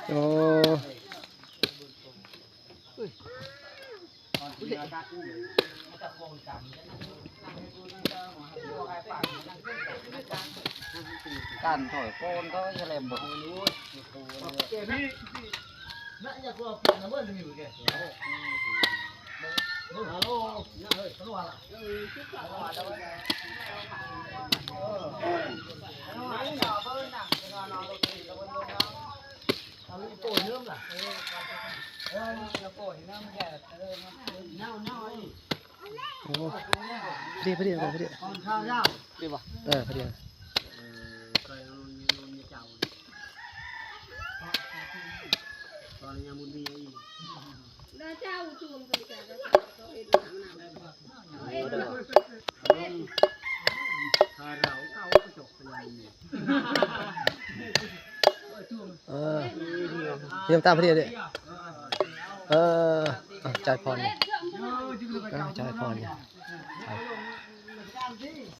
ໂອ້ ການຖອຍໂກນເຂົາຈະແລມເບິ່ງ. ໂອ້ ພໍດີ ພໍດີ ພໍດີ ດີບໍ່? ເອີ ພໍດີ. ເອີ ຍາມຕາມເພິ່ນເດ້. ເອີ ອ່ະ ຈ່າຍພອນນີ້ ອ່ະ ຈ່າຍພອນນີ້.